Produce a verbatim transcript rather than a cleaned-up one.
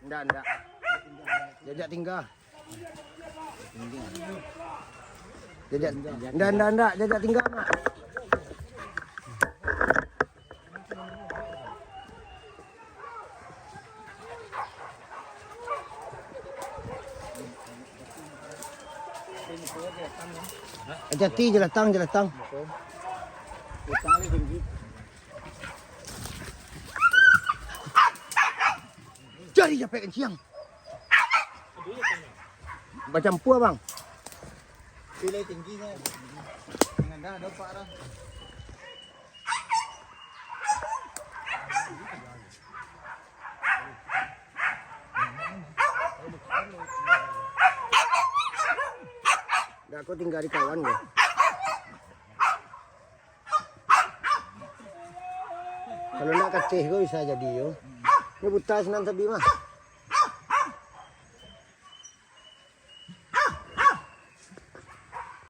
Ndak, ndak. Jajak tingga. Jajak, ndak, ndak, ndak, jajak tingga, Mak. Hati-hati, jalatang, jalatang. Cari capek kancing. Bacampua, Bang. Pilih tinggi kan. Dengan dah ada pak dah. Dah, aku tinggal di kawan, gue. Kalau nak kacih ko bisa jadi yo. Ini buta sinan tadi mah.